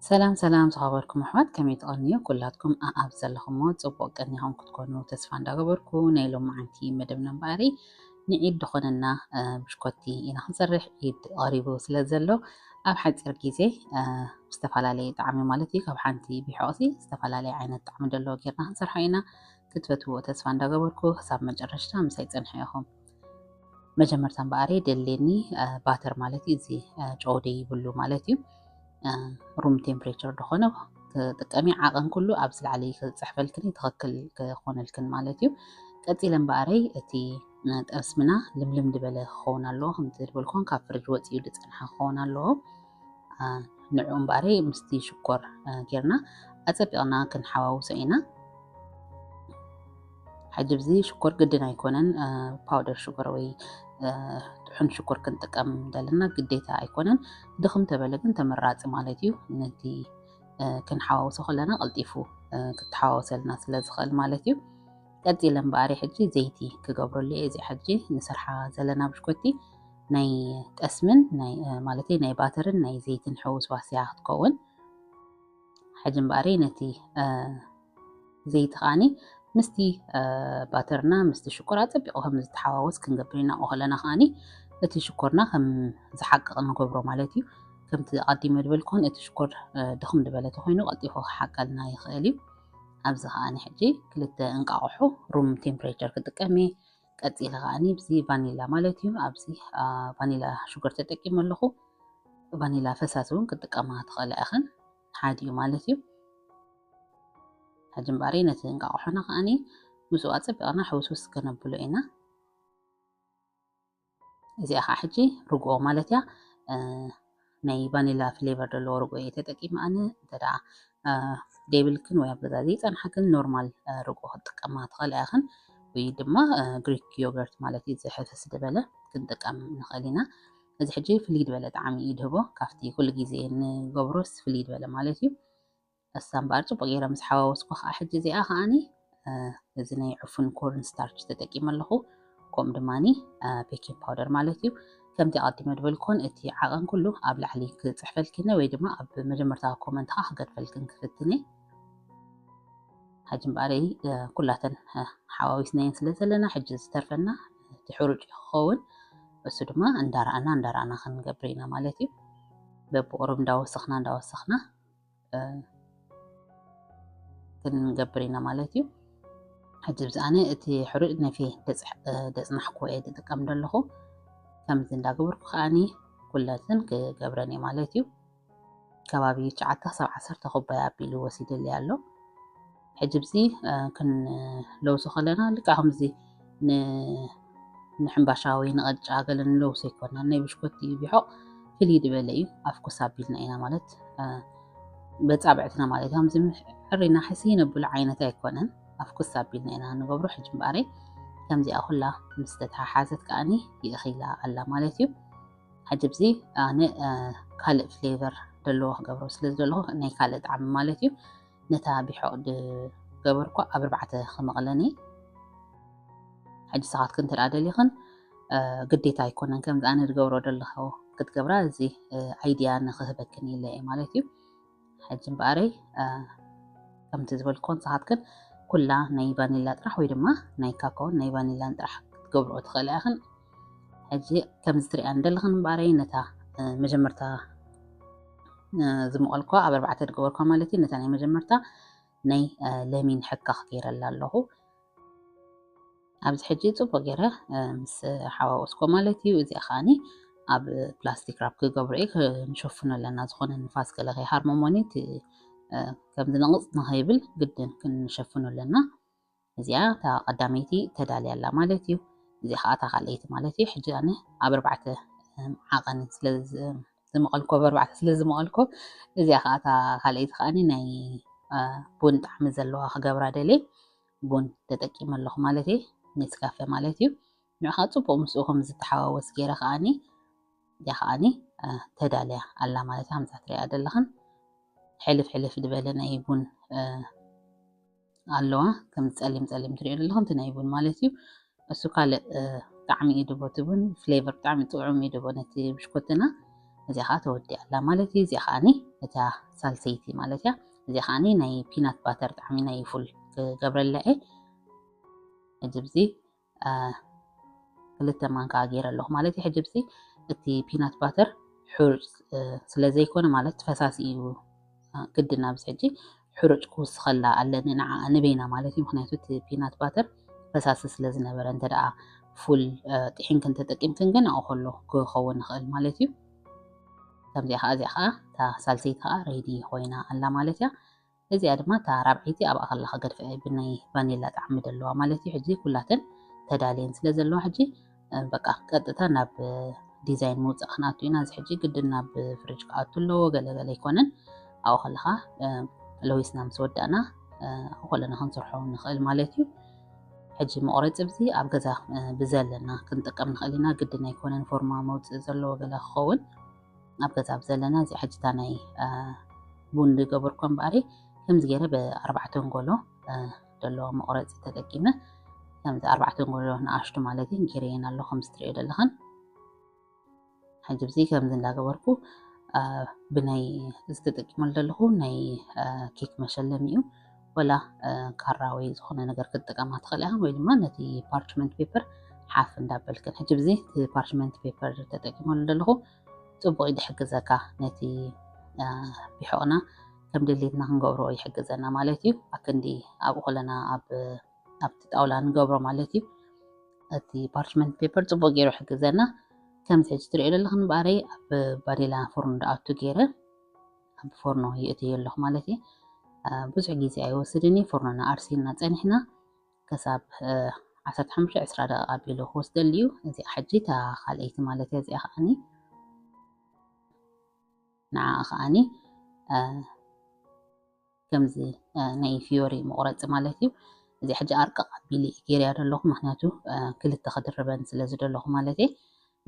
ሰላም ሰላም ዝኸበርኩም ኣሕዋት፣ ከመይ ትቐንዩ? ኩላትኩም ኣኣብ ዘለኹሞ ጽቡቕ ቀኒኹም ክትኮኑ ተስፋ እንዳገበርኩ፣ ናይ ሎማዓንቲ መደብና እምበኣሪ ንዒድ ዝኾነና ብሽኮቲ ኢና ክንሰርሕ። ዒድ ቐሪቡ ስለ ዘሎ ኣብ ሓጺር ግዜ ዝተፈላለየ ጣዕሚ ማለት እዩ፣ ካብ ሓንቲ ቢሖቕሲ ዝተፈላለየ ዓይነት ጣዕሚ ዘለዎ ጌርና ክንሰርሖ ኢና። ክትፈትዎ ተስፋ እንዳገበርኩ ክሳብ መጨረሽታ ምሳይ ጽንሑ ኢኹም። መጀመርታ እምበኣሪ ደልየኒ ባተር ማለት እዩ፣ እዚ ጨው ደይብሉ ማለት እዩ። ሩም ቴምፕሬቸር ዝኾነ ክጥቀሚ ዓቐን ኩሉ ኣብዚ ላዕሊ ክፅሕፈልክን ትኽክል ክኾነልክን ማለት እዩ። ቀፂለ እምበኣረይ እቲ ጠስምና ልምልም ዝበለ ክኸውን ኣለዎ። ከምቲ ዝበልኩን ካብ ፍርጅ ወፂኡ ዝፀንሐ ክኸውን ኣለዎ። ንዑ እምበኣረይ ምስቲ ሽኮር ጌርና ኣፀቢቕና ክንሓዋውሶ ኢና። ሕጂ ብዚ ሽኮር ግድን ኣይኮነን ፓውደር ሽኮር ወይ ጥሑን ሽኮር ክንጥቀም ዘለና ግዴታ ኣይኮነን። ድኽም ተበለ ግን ተመራፂ ማለት እዩ። ነቲ ክንሓዋውሶ ከለና ቀልጢፉ ክተሓዋወሰልና ስለ ዝኽእል ማለት እዩ። ቀፂለ እምበኣሪ ሕጂ ዘይቲ ክገብረሉ እየ። እዚ ሕጂ ንሰርሓ ዘለና ብሽኮቲ ናይ ጠስምን ማለተይ ናይ ባተርን ናይ ዘይትን ሕውስዋስ እያ ክትከውን። ሕጂ እምበኣሪ ነቲ ዘይቲ ከዓኒ ምስቲ ባተርና ምስቲ ሽኮር ኣፀቢቑ ከም ዝተሓዋወስ ክንገብር ኢና። ከለና ከዓኒ እቲ ሽኮርና ከም ዝሓቅቕ ንገብሮ ማለት እዩ። ከምቲ ኣቐዲመ ዝበልኩን እቲ ሽኮር ድኽም ዝበለ ተኾይኑ ቀልጢፉ ክሓቀልና ይኽእል እዩ። ኣብዚ ከዓኒ ሕጂ ክልተ እንቃቑሑ ሩም ቴምፕሬቸር ክጥቀም እየ። ቀፂለ ከዓኒ ብዚ ቫኒላ ማለት እዩ። ኣብዚ ቫኒላ ሽኮር ተጠቂመ ኣለኹ። ቫኒላ ፈሳሲ እውን ክጥቀማ ትኽእላ ኢኽን። ሓዲኡ ማለት እዩ። ሕጂ እምበኣሪ ነቲ እንቃቑሖና ከዓኒ ምስኡ ኣፀቢቕና ሕውስውስ ከነብሎ ኢና። እዚኣ ከዓ ሕጂ ርግኦ ማለት እያ። ናይ ቫኒላ ፍሌቨር ዘለዎ ርግኦ እየ ተጠቂመ ኣነ። እንተ ደኣ ደይብልክን ወይ ኣብ ገዛ ዘይፀንሓክን ኖርማል ርግኦ ክትጥቀማ ትኽእላ ኢኽን። ወይ ድማ ግሪክ ዮገርት ማለት እዩ፣ ዝሕፍስ ዝበለ ክንጥቀም ንኽእል ኢና። እዚ ሕጂ ፍልይ ዝበለ ጣዕሚ እዩ ድህቦ፣ ካብቲ ኩሉ ግዜ ንገብሮስ ፍልይ ዝበለ ማለት እዩ። እሳ እምበኣር ጽቡቕ ገይረ ምስ ሓዋወስኩ ከዓ ሕጂ እዚኣ ከዓኒ እዚ ናይ ዕፉን ኮርን ስታርች ተጠቂመ ኣለኹ። ከምኡ ድማ ቤኪንግ ፓውደር ማለት እዩ። ከምቲ ኣቐዲመ ዝበልኩን እቲ ዓቐን ኩሉ ኣብ ላዕሊ ክጽሕፈልክነ ወይ ድማ ኣብ መጀመርታ ኮመንት ከዓ ክገድፈልክን ክፍትነ። ሕጂ እምበኣረይ ኩላተን ሓዋዊስናየን ስለ ዘለና ሕጂ ዝተርፈና እቲ ሕሩጭ ክኸውን፣ እሱ ድማ እንዳረኣና እንዳረኣና ክንገብር ኢና ማለት እዩ። በብቁሩብ እንዳወሰኽና እንዳወሰኽና ክንገብር ኢና ማለት እዩ። ሕጂ ብዝኣነ እቲ ሕሩጭ ነፌ ደፅናሕኩ እየ ዝጥቀም ዘለኹ። ከምዚ እንዳገበርኩ ከዓኒ ኩለትን ክገብረን እየ ማለት እዩ። ከባቢ ትሽዓተ ክሳብ ዓሰርተ ኩባያ ኣቢሉ ወሲድልይ ኣሎ። ሕጂ ብዚ ክንለውሶ ከለና ልክዕ ከምዚ ንሕምባሻ ወይ ንቐጫ ገለ ንለውሶ ኣይኮናን። ናይ ብሽኮቲ ቢሖቕ ፍልይ ዝበለ እዩ። ኣፍኩስ ኣቢልና ኢና ማለት በፃብዕትና ማለት እዩ። ከምዚ ሕሪና ሕስይ ነብሎ ዓይነት ኣይኮነን። ኣፍኩስ ኣቢልና ኢና ንገብሮ። ሕጂ እምበኣረይ ከምዚኣ ኩላ ምስ ተተሓሓዘት ከዓኒ ይእኺላ ኣላ ማለት እዩ። ሕጂ ብዚ ኣነ ካልእ ፍሌቨር ዘለዎ ክገብሮ ስለ ዝደለኹ ናይ ካልእ ጣዕሚ ማለት እዩ። ነታ ቢሖቕ ዝገበርኳ ኣብ ኣርባዕተ ክመቕለን እየ። ሕጂ ንስኻትክን እንተ ደኣ ደሊኽን ግዴታ ኣይኮነን ከምዚ ኣነ ዝገብሮ ዘለኹ ክትገብራ፣ እዚ ኣይድያ ንኽህበክን ኢለ እየ ማለት እዩ። ሕጂ እምበኣረይ ከምቲ ዝበልኩ ንስኻትክን ኩላ ናይ ቫኒላ ጥራሕ ወይ ድማ ናይ ካካኦን ናይ ቫኒላን ጥራሕ ክትገብርኦ ትኽእላ ኢኽን። ሕጂ ከምዚ ትሪኣን ዘለኽን እምበኣረይ ነታ መጀመርታ ዝመቐልኮ ኣብ ኣርባዕተ ዝገበርኳ ማለት እዩ። ነታ ናይ መጀመርታ ናይ ለሚን ሕካኽ ገይረላ ኣለኹ። ኣብዚ ሕጂ ጽቡቕ ገይረ ምስ ሓዋወስኮ ማለት እዩ። እዚኣ ከዓኒ ኣብ ፕላስቲክ ራፕ ክገብሮ እየ። ክንሸፍኖ ኣለና፣ ዝኾነ ንፋስ ገለ ከይሃርሞ እሞኒ ከምዚ ንቕጽ ንኸይብል ግድን ክንሸፍኖ ኣለና። እዚኣ እታ ቀዳመይቲ ተዳልያ ኣላ ማለት እዩ። እዚኣ ከዓ እታ ካልኣይቲ ማለት እዩ። ሕጂ ኣነ ኣብ ኣርባዕተ ዓቐን ስለ ዝመቐልኮ፣ ኣብ ኣርባዕተ ስለ ዝመቐልኮ እዚኣ ከዓ እታ ካልኣይቲ ከዓኒ ናይ ቡን ጣዕሚ ዘለዋ ክገብራ ደልየ። ቡን ተጠቂመ ኣለኹ ማለት እየ፣ ኔስካፈ ማለት እዩ። ንዑ ከዓ ጽቡቕ ምስኡ ከም ዝተሓዋወስ ገይረ ከዓኒ እዚኣ ከዓኒ ተዳልያ ኣላ ማለት እያ። ከምዛ ትሪኣ ዘለኽን ሕልፍ ሕልፍ ዝበለ ናይ ቡን ኣለዋ፣ ከም ጸሊም ጸሊም ትሪኦ ዘለኽን እቲ ናይ ቡን ማለት እዩ። እሱ ካልእ ጣዕሚ እዩ ድቦ፣ እቲ ቡን ፍሌቨር ብጣዕሚ ጥዑም እዩ ድቦ ነቲ ብሽኮትና። እዚኣ ከዓ ተወዲኣ ኣላ ማለት እዩ። እዚኣ ከዓኒ እታ ሳልሰይቲ ማለት እያ። እዚኣ ከዓኒ ናይ ፒናት ባተር ጣዕሚ ናይ ፉል ክገብረላ እየ። ሕጂ ብዚ ክልተ ማንካ ገይረ ኣለኹ ማለት እዩ። ሕጂ ብዚ እቲ ፒናት ባተር ሕሩጭ ስለ ዘይኮነ ማለት ፈሳሲ እዩ ግድን ኣብዚ ሕጂ ሕሩጭ ክውስኸላ ኣለኒ ንዓ ንበይና ማለት እዩ። ምክንያቱ እቲ ፒናት ባተር ፈሳሲ ስለ ዝነበረ እንተ ደኣ ፉል ጥሒንክን ተጠቂምክን ግን ኣብኡ ከሎ ክኸውን ይኽእል ማለት እዩ። ከምዚኣ ከዓ እዚኣ ከዓ እታ ሳልሰይቲ ከዓ ሬዲ ኮይና ኣላ ማለት እያ። እዚኣ ድማ እታ ራብዐይቲ ኣብኣ ከላ ክገድፈ ብናይ ቫኒላ ጣዕሚ ዘለዋ ማለት እዩ። ሕጂ ኩላተን ተዳልየን ስለ ዘለዋ ሕጂ በቃ ቀጥታ ናብ ዲዛይን ምውፃእ ክንኣቱ ኢና። እዚ ሕጂ ግድን ናብ ፍሪጅ ክኣቱ ኣለዎ ገለገለ ኣይኮነን። ኣብኡ ከለካ ለዊስና ምስ ወዳእና ኣብኡ ከለና ክንሰርሖ ንኽእል ማለት እዩ። ሕጂ መቑረፂ ብዚ ኣብ ገዛ ብዘለና ክንጥቀም ንኽእል ኢና። ግድን ኣይኮነን ፎርማ መውፅኢ ዘለዎ ገለ ክኸውን። ኣብ ገዛ ብዘለና እዚ ሕጂ እታ ናይ ቡን ዝገበርኩ እምበኣሪ ከምዚ ገይረ ብኣርባዕተ ኣንጎሎ ዘለዎ መቑረፂ ተጠቂመ ከምዚ ኣርባዕተ ኣንጎሎ ንኣሽቱ ማለት እዩ ገይረየን ኣሎ ከምዚ ትሪኦ ዘለኽን። ሕጂ ብዚ ከምዚ እንዳገበርኩ ብናይ እዚ ተጠቂመሉ ዘለኹ ናይ ኬክ መሸለሚ እዩ። ወላ ካራ ወይ ዝኾነ ነገር ክትጥቀማ ትኽእል ኢኻ ወይ ድማ ነቲ ፓርችመንት ፔፐር ሓፍ እንዳበልክን። ሕጂ ብዚ እቲ ፓርችመንት ፔፐር ተጠቂመሉ ዘለኹ ጽቡቕ እዩ ዝሕግዘካ ነቲ ቢሖቕና ከም ድሌትና ክንገብሮ ይሕግዘና ማለት እዩ። ኣክንዲ ኣብኡ ከለና ኣብቲ ጣውላ ንገብሮ ማለት እዩ። እቲ ፓርችመንት ፔፐር ጽቡቕ ገይሩ ይሕግዘና። ከምዚ ሕጂ ትሪኦ ዘለኽን እምበኣረይ ኣብ ባዴላ ፎርኖ ድኣቱ ገይረ ኣብ ፎርኖ ይእትዮ ኣለኹ ማለት እዩ። ብዙሕ ግዜ ኣይወስድን እዩ። ፎርኖና ኣርሲና ጸኒሕና ከሳብ ዓሰርተ ሓሙሽተ ዕስራ ደቂቃ ኣቢሉ ክወስደሉ እዩ። እዚኣ ሕጂ እታ ካልኣይቲ ማለት እያ። እዚኣ ከዓኒ ንዓ ከዓኒ ከምዚ ናይ ፊዮሪ መቑረፂ ማለት እዩ። እዚ ሕጂ ኣርቅቕ ኣቢሊ ገይርያ ዘለኹ ምክንያቱ ክልተ ክድርበን ስለ ዝደለኹ ማለት እየ።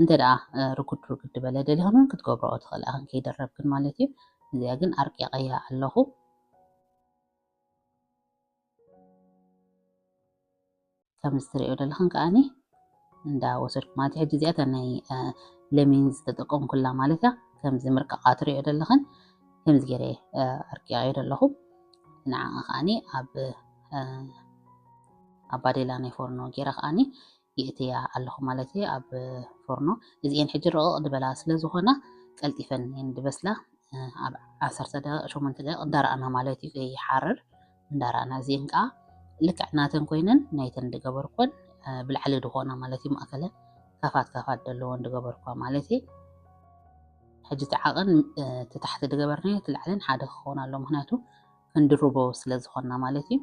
እንተ ደኣ ርጉድ ርጉድ ዝበለ ደሊኽን እውን ክትገብረኦ ትኽእል ኢኽን ከይደረብክን ማለት እዩ። እዚኣ ግን ኣርቂቐያ ኣለኹ። ከምዚ ትሪኦ ዘለኽን ከዓኒ እንዳወሰድኩ ማለት እዩ። ሕጂ እዚኣ እታ ናይ ለሚን ዝተጠቀምኩላ ማለት እያ። ከምዚ ምርቃቓ ትሪኦ ዘለኽን ከምዚ ገይረ ኣርቂቐዮ ዘለኹ። ንዓ ከዓኒ ኣብ ኣብ ባዴላ ናይ ፎርኖ ገይረ ከዓኒ ይእትያ ኣለኹ ማለት እየ ኣብ ፎርኖ። እዚኤን ሕጂ ረቕቕ ዝበላ ስለ ዝኾና ቀልጢፈን እየን ዝበስላ። ኣብ ዓሰርተ ደቂቕ ሸሞንተ ደቂቕ እንዳረኣና ማለት እዩ ከይሓርር እንዳረኣና። እዚኤን ከዓ ልክዕ ናተን ኮይነን ናይተን ዝገበርኮን ብላዕሊ ዝኾና ማለት እዩ ማእከለን ካፋት ካፋት ዘለዎን ዝገበርኳ ማለት እዩ። ሕጂ እቲ ዓቐን እቲ ታሕቲ ዝገበርናዮ እቲ ላዕልን ሓደ ክኸውን ኣሎ ምክንያቱ ክንድርቦ ስለ ዝኾንና ማለት እዩ።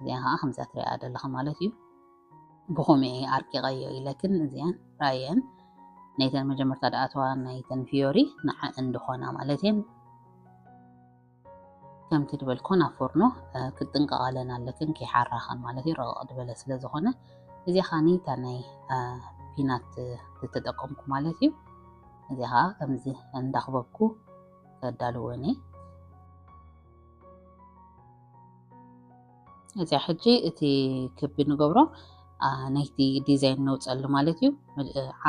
እዚኣ ከዓ ከምዛ ትሪኣ ዘለኻ ማለት እዩ። ብኸምኡ ኣርቂቐዮ ኢለክን እዚኣን ራእየን ናይተን መጀመርታ ድኣተዋ ናይተን ፊዮሪ ንዓእን ዝኾና ማለት እየን። ከምቲ ዝበልኮ ናብ ፎርኖ ክትጥንቀቓለን ኣለክን ከይሓራኸን ማለት እዩ። ረቕቕ ዝበለ ስለ ዝኾነ እዚኣ ኻኒ እታ ናይ ፒናት ዝተጠቀምኩ ማለት እዩ። እዚኣ ከዓ ከምዚ እንዳኽበብኩ ከዳልወን እየ። እዚኣ ሕጂ እቲ ክቢ ንገብሮ ናይቲ ዲዛይን ነውፀሉ ማለት እዩ።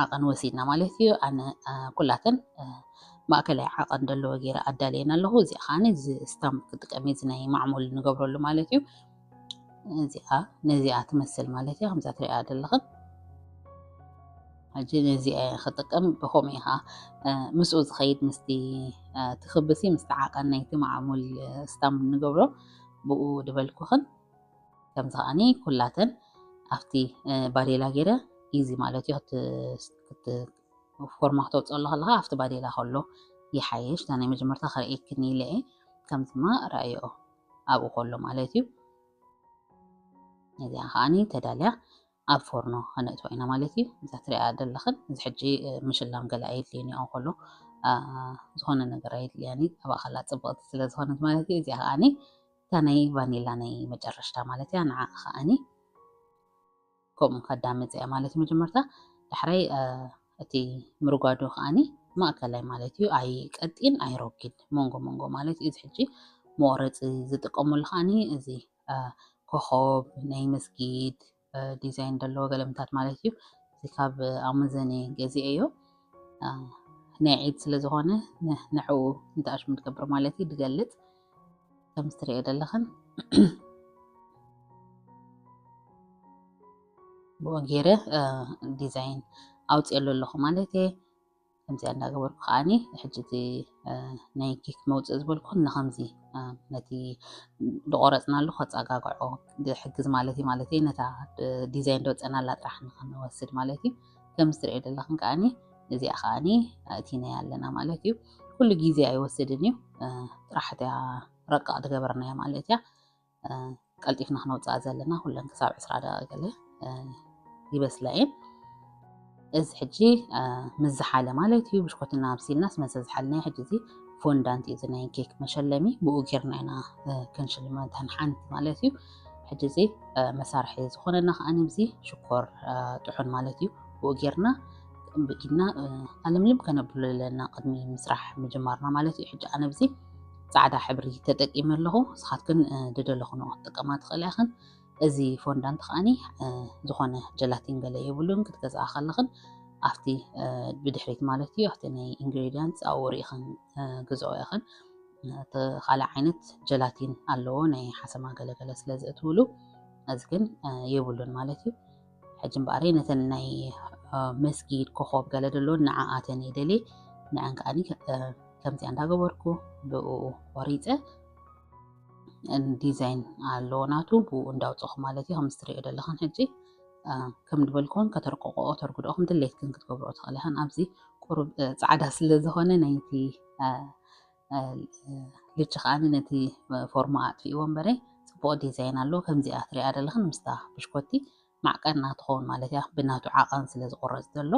ዓቐን ወሲድና ማለት እዩ። ኣነ ኩላተን ማእከላይ ዓቐን ዘለዎ ገይረ ኣዳልየን ኣለኹ። እዚኣ ከዓ እዚ ስታምፕ ክጥቀም እዚ ናይ ማዕሙል ንገብረሉ ማለት እዩ። እዚኣ ነዚኣ ትመስል ማለት እዩ። ከምዛ ትሪኣ ዘለኽን ሕጂ ነዚኣ ክጥቀም ብኸምኡ ኢኻ ምስኡ ዝኸይድ ምስቲ ትኽብሲ ምስቲ ዓቐን ናይቲ ማዕሙል ስታምፕ ንገብሮ ብኡ ድበልኩኽን። ከምዚ ከዓኒ ኩላተን ኣብቲ ባዴላ ገይረ ኢዚ ማለት እዩ። ፎርማ ክተውፅኦ ኣለኻ ኣብቲ ባዴላ ከሎ ይሓይሽ። እታ ናይ መጀመርታ ክርእየክን ኢለ እየ። ከምዚ ድማ ረኣየኦ ኣብኡ ከሎ ማለት እዩ። እዚኣ ከዓኒ ተዳልያ ኣብ ፎርኖ ከነእትዋ ኢና ማለት እዩ። እዛ ትሪኣ ዘለኽን እዚ ሕጂ ምሽላም ገለ ኣየድልየን እዩ ከሎ ዝኾነ ነገር ኣየድልያን እዩ። ኣብኣ ከላ ፅብቕቲ ስለ ዝኾነት ማለት እዩ። እዚኣ ከዓኒ እታ ናይ ቫኒላ ናይ መጨረሽታ ማለት እያ። ንዓ ከዓኒ ከምኡ ከዳምፅ እያ ማለት እዩ። መጀመርታ ዳሕራይ እቲ ምርጓዶ ከዓኒ ማእከላይ ማለት እዩ። ኣይ ቀጢን ኣይ ረጒድ መንጎ መንጎ ማለት እዩ። እዚ ሕጂ መቑረፂ ዝጥቀመሉ ከዓኒ እዚ ኮኾብ ናይ መስጊድ ዲዛይን ዘለዎ ገለምታት ማለት እዩ። እዚ ካብ ኣማዞን ገዚኤዮ። ናይ ዒድ ስለ ዝኾነ ንዕኡ እንተኣሽሙ ትገብር ማለት እዩ ድገልጽ። ከም እትርእዮ ዘለኽን ብኡ ገይረ ዲዛይን ኣውፅኤሉ ኣለኹ ማለት እየ። ከምዚኣ እንዳገበርኩ ከዓኒ ሕጂ እቲ ናይ ኬክ መውፅእ ዝበልኩ ንከምዚ ነቲ ዝቆረፅናሉ ከፃጋግዖ ዝሕግዝ ማለት እዩ። ማለት ነታ ዲዛይን ደውፀናላ ጥራሕ ንክንወስድ ማለት እዩ። ከም እትርእዮ ዘለኽን ከዓኒ እዚኣ ከዓኒ ኣእቲናያ ኣለና ማለት እዩ። ኩሉ ግዜ ኣይወስድን እዩ። ጥራሕ እቲያ ረቃቕ ዝገበርናያ ማለት እያ። ቀልጢፍና ክነውፅኣ ዘለና ኩለን ክሳብ ዕስራ ደቂቃ ገለ ይበስላ እየን። እዚ ሕጂ ምስ ዝሓለ ማለት እዩ። ብሽኮትና ኣብሲልና ስመሰ ዝሓልና ሕጂ እዚ ፎንዳንት እዩ፣ ናይ ኬክ መሸለሚ። ብኡ ጌርና ኢና ክንሽልመተን ሓንቲ ማለት እዩ። ሕጂ እዚ መሳርሒ ዝኾነና ከዓኒ እዚ ሽኮር ጥሑን ማለት እዩ። ብኡ ጌርና ኢድና ኣለምልም ከነብሎ ኣለና ቅድሚ ምስራሕ ምጅማርና ማለት እዩ። ሕጂ ኣነ ኣብዚ ፃዕዳ ሕብሪ ተጠቂመ ኣለኹ። ንስኻትክን ዝደለኹ ክትጥቀማ ትኽእላ ኢኽን። እዚ ፎንዳንት ከዓኒ ዝኾነ ጀላቲን ገለ የብሉን። ክትገዝኣ ከለኽን ኣብቲ ብድሕሪት ማለት እዩ ኣብቲ ናይ ኢንግሪዲየንትስ ኣብኡ ርኢኽን ግዝኦ ኢኽን። እቲ ካልእ ዓይነት ጀላቲን ኣለዎ ናይ ሓሰማ ገለገለ ስለ ዘእትውሉ፣ እዚ ግን የብሉን ማለት እዩ። ሕጂ እምበኣር ነተን ናይ መስጊድ ኮኾብ ገለ ደሎ ንዓኣተን እየ ደልየ። ንዐን ከዓኒ ከምዚኣ እንዳገበርኩ ብኡ ቆሪፀ ዲዛይን ኣለዎ ናቱ፣ ብኡ እንዳውፅኹ ማለት እዩ። ከም እትርእዮ ዘለኽን ሕጂ ከም ዝበልኩን ከተርቅቆ ተርጉድኦ ከም ድሌትክን ክትገብርኦ ትኽእል ኢኽን። ኣብዚ ቁሩብ ፃዕዳ ስለ ዝኾነ ናይቲ ልቺ ከዓኒ ነቲ ፎርማ ኣጥፊእዎ እምበረ ፅቡቕ ዲዛይን ኣለዎ። ከምዚኣ ትሪኣ ዘለኽን ምስታ ብሽኮቲ ማዕቀና ትኸውን ማለት እያ፣ ብናቱ ዓቐን ስለ ዝቆረፅ ዘሎ።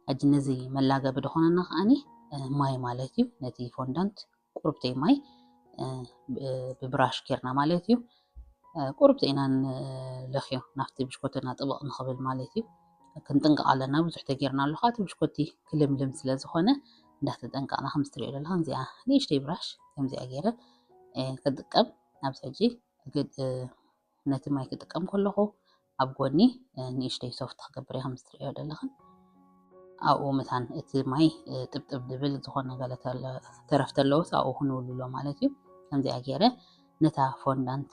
ሕጂ ነዚ መላገቢ ዝኾነና ከዓኒ ማይ ማለት እዩ። ነቲ ፎንዳንት ቁሩብተይ ማይ ብብራሽ ጌርና ማለት እዩ። ቁሩብተይ ኢና ንለኽዮ ናብቲ ብሽኮትና ጥብቕ ንኽብል ማለት እዩ። ክንጥንቀቕ ኣለና፣ ብዙሕ ተጌርና ኣለኻ እቲ ብሽኮቲ ክልምልም ስለ ዝኾነ እንዳተጠንቀቕና። ከም እትሪኦ ዘለኻ እዚኣ ንእሽተይ ብራሽ ከምዚኣ ገይረ ክጥቀም ኣብዚ ሕጂ ነቲ ማይ ክጥቀም ከለኹ ኣብ ጎኒ ንእሽተይ ሶፍት ክገብር እየ። ከም እትሪኦ ዘለኽን ኣብኡ መታን እቲ ማይ ጥብጥብ ዝብል ዝኾነ ገለ ተረፍ ተለውስ ኣብኡ ክንውልሎ ማለት እዩ። ከምዚኣ ገይረ ነታ ፎንዳንት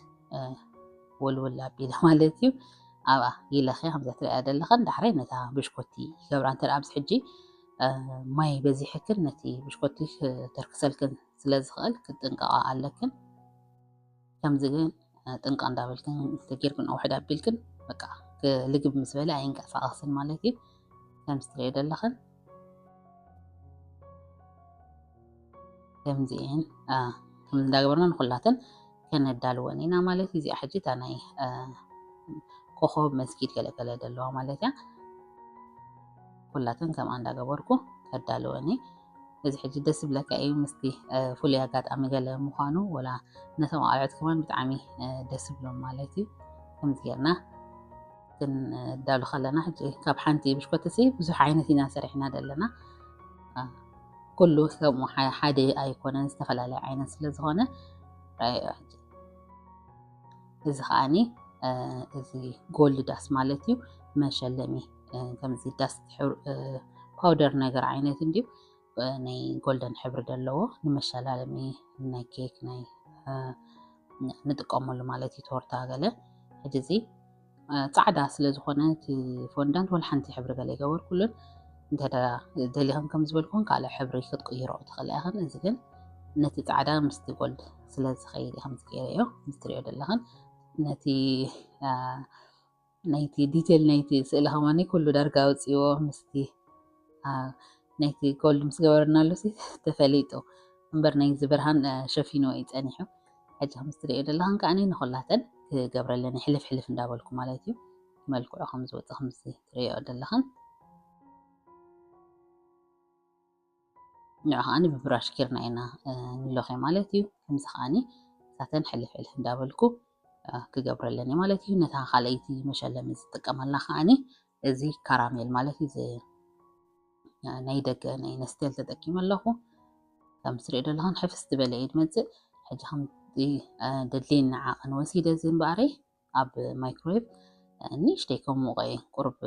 ወልውል ኣቢለ ማለት እዩ። ኣብኣ ኢለኸ ከምዚ ትሪኣ ዘለኽን ዳሕራይ ነታ ብሽኮቲ ይገብራ። እንተ ኣብዚ ሕጂ ማይ በዚሕክን ነቲ ብሽኮቲ ክተርክሰልክን ስለ ዝኽእል ክትጥንቀቓ ኣለክን። ከምዚ ግን ጥንቃ እንዳበልክን ተጌርክን ኣውሕድ ኣቢልክን በቃ ልግብ ምስ በለ ኣይንቀሳቐስን ማለት እዩ። ከም እትሪኦ ዘለኽን ከምዚኤን ከም እንዳገበርና ንኩላተን ከነዳልወን ኢና ማለት እዩ። እዚኣ ሕጂ እታ ናይ ኮኾብ መስጊድ ገለገለ ዘለዋ ማለት እያ። ኩላተን ከምኣ እንዳገበርኩ ከዳልወን እየ። እዚ ሕጂ ደስ ዝብለካ እዩ ምስቲ ፍሉይ ኣጋጣሚ ገለ ምዃኑ ወላ ነቶም ኣልዕት ከማን ብጣዕሚ ደስ ዝብሎም ማለት እዩ። ከምዚ ጌርና ክንዳሉ ከለና ሕጂ ካብ ሓንቲ ብሽኮትሲ ብዙሕ ዓይነት ኢና ሰሪሕና ዘለና። ኩሉ ከምኡ ሓደ ኣይኮነን፣ ዝተፈላለየ ዓይነት ስለ ዝኾነ እዚ ከዓኒ እዚ ጎልድ ዳስት ማለት እዩ። መሸለሚ ከምዚ ዳስት ፓውደር ነገር ዓይነት እንድዩ፣ ናይ ጎልደን ሕብሪ ዘለዎ ንመሸላለሚ ናይ ኬክ ናይ ንጥቀመሉ ማለት እዩ። ቶርታ ገለ ሕጂ እዚ ፃዕዳ ስለ ዝኾነ እቲ ፎንዳንት ወላ ሓንቲ ሕብሪ ገለ ይገበርኩሉን። እንተ ደሊኽን ከም ዝበልኩን ካልእ ሕብሪ ክትቅይሮ ትኽእላ ኢኽን። እዚ ግን ነቲ ፃዕዳ ምስቲ ጎልድ ስለ ዝኸይድ እዩ ከምዚ ገይረዮ። ምስ ትሪኦ ዘለኽን ነቲ ናይቲ ዲቴል ናይቲ ስእሊ ከማኒ ኩሉ ዳርጋ ኣውፅእዎ ምስቲ ናይቲ ጎልድ ምስ ገበርናሉ ሲ ተፈሊጡ እምበር ናይዚ ብርሃን ሸፊንዎ እዩ ፀኒሑ። ሕጂ ከም እትሪኦ ዘለኽን ከዓኒ ንኹላተን ክገብረለን ሕልፍ ሕልፍ እንዳበልኩ ማለት እዩ። መልክዑ ከም ዝወፅእ ከም እዚ ትሪኦ ዘለኽን ንዑ ከዓኒ ብብራሽ ጌርና ኢና ንለኽዮ ማለት እዩ። ከምዚ ከዓኒ እሳተን ሕልፍ ሕልፍ እንዳበልኩ ክገብረለን እየ ማለት እዩ። ነታ ካልኣይቲ መሸለሚ ዝጥቀመላ ከዓኒ እዚ ካራሜል ማለት እዩ። ናይ ደገ ናይ ነስቴል ተጠቂመ ኣለኹ። ከም እትሪኦ ዘለኽን ሕፍስ ዝበለ እዩ ዝመፅእ። ሕጂ ከምቲ ደድልየኒ ዓቐን ወሲደ እዚ እምበኣረይ ኣብ ማይክሮዌቭ ንእሽተይ ከሙቐ እየ። ቁሩብ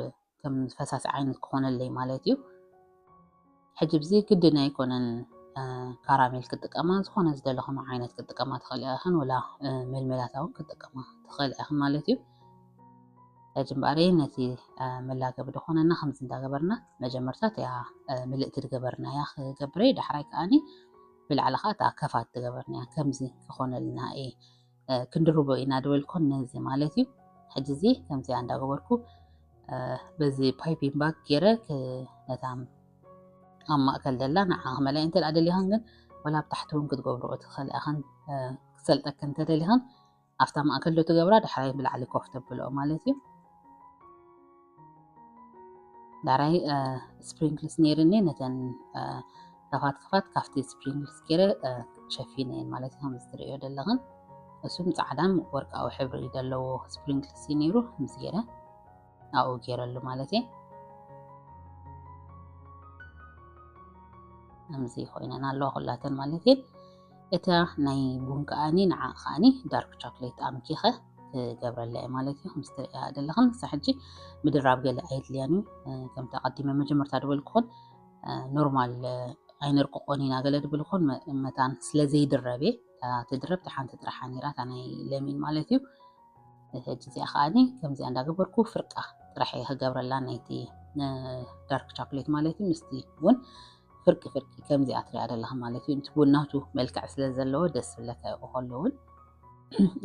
ከም ፈሳሲ ዓይነት ክኾነለይ ማለት እዩ። ሕጂ ብዚ ግድን ኣይኮነን ካራሜል ክትጥቀማ፣ ዝኾነ ዝደለኹም ዓይነት ክትጥቀማ ትኽእላ ኢኽን፣ ወላ መልመላት እውን ክትጥቀማ ትኽእላ ኢኽን ማለት እዩ። ሕጂ እምበኣር ነቲ መላገቢ ዝኾነና ከምዚ እንዳገበርና፣ መጀመርታ እቲኣ ምልእቲ ዝገበርናያ ክገብረ፣ ዳሕራይ ከኣኒ ብላዕሊ ከዓ እታ ከፋት ዝገበርናያ ከምዚ ክኾነልና እየ ክንድርቦ ኢና ድበልኮን ነዚ ማለት እዩ። ሕጂ እዚ ከምዚኣ እንዳገበርኩ በዚ ፓይፒንግ ባግ ገይረ ነታ ኣብ ማእከል ደላ ንዓ ክመልኣ እንተ ደኣ ደሊኽን፣ ግን ወላ ኣብ ታሕቲ እውን ክትገብርኦ ትኽእል ኢኽን። ክሰልጠክን እንተ ደሊኽን ኣብታ ማእከል ዶ ትገብራ፣ ዳሕራይ ብላዕሊ ኮፍ ተብልኦ ማለት እዩ። ዳሕራይ ስፕሪንክልስ ነይርኒ፣ ነተን ከፋት ከፋት ካብቲ ስፕሪንክልስ ገይረ ሸፊነ እየን ማለት እዩ። ከምዚ ትርእዮ ዘለኽን እሱም ጻዕዳን ወርቃዊ ሕብሪ ዘለዎ ስፕሪንክልስ እዩ ነይሩ። ከምዚ ገይረ ኣብኡ ገይረሉ ማለት እየ። ከምዚ ኮይነን ኣለዋ ኩላተን ማለት እየን። እታ ናይ ቡን ከኣኒ ንዓ ከኣኒ ዳርክ ቻክሌት ኣምኪኸ ክገብረላ እየ ማለት እዩ። ከምዚ ትርእያ ዘለኽን ንሳ ሕጂ ምድራብ ገለ ኣየድልያን እዩ። ከምቲ ኣቐዲመ መጀመርታ ዝበልኩኹን ኖርማል ኣይነርቅቆን ኢና ገለ ድብል ኹን መታን ስለ ዘይድረብ እየ። ትድረብ ሓንቲ ጥራሓ ነይራ እታ ናይ ለሚን ማለት እዩ። ሕጂ እዚኣ ከኣኒ ከምዚኣ እንዳገበርኩ ፍርቃ ጥራሕ እየ ክገብረላ ናይቲ ዳርክ ቻክሌት ማለት እዩ። ምስቲ እውን ፍርቂ ፍርቂ ከምዚኣ ትሪኣ ዘለኻ ማለት እዩ። እቲ ቡን ናቱ መልክዕ ስለ ዘለዎ ደስ ዝብለካ እዩ ከሎ እውን።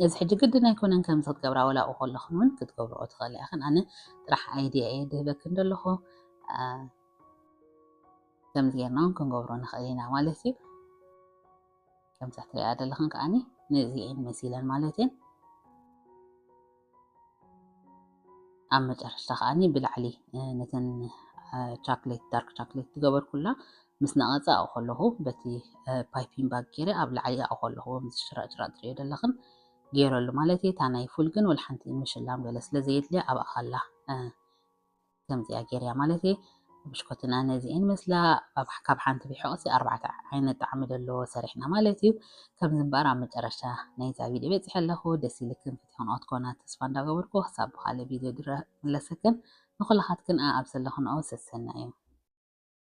እዚ ሕጂ ግድን ኣይኮነን ከምዚ ክትገብራ፣ ወላ ኣብኡ ከለኽን እውን ክትገብርኦ ትኽእላ ኢኽን። ኣነ ጥራሕ ኣይድያ እየ ድህበክን ዘለኹ። ከምዚ ጌርና እውን ክንገብሮ ንኽእል ኢና ማለት እዩ። ከምዚ ትሪኣ ዘለኽን ከዓኒ ነዚኤን መሲለን ማለት እየን። ኣብ መጨረሽታ ከዓኒ ብላዕሊ ነተን ቻክሌት፣ ዳርክ ቻክሌት ዝገበርኩላ ምስ ነቐጸ ኣብኡ ከለኹ በቲ ፓይፒንግ ባግ ገይረ ኣብ ላዕሊ ኣብኡ ከለኹ ምስ ሽራጭራጥ ትሪኦ ዘለኽን ገይረሉ ማለት እየ። እታ ናይ ፉል ግን ወላ ሓንቲ ምሽላም ገለ ስለ ዘየድልያ ኣብኣ ከላ ከምዚኣ ገይርያ ማለት እየ። ብሽኮትና ነዚኤን መስላ ካብ ሓንቲ ብሕቕሲ ኣርባዕተ ዓይነት ጣዕሚ ዘለዎ ሰሪሕና ማለት እዩ። ከምዚ እምበኣር ኣብ መጨረሻ ናይዛ ቪድዮ በፂሐ ኣለኹ። ደስ ኢልክን ፈቲኽንኦ ትኮና ተስፋ እንዳገበርኩ ክሳብ ብካልእ ቪድዮ ድረ ምለሰክን ንኩላኻትክን ኣብ ዘለኽንኦ ሰሰና እዩ።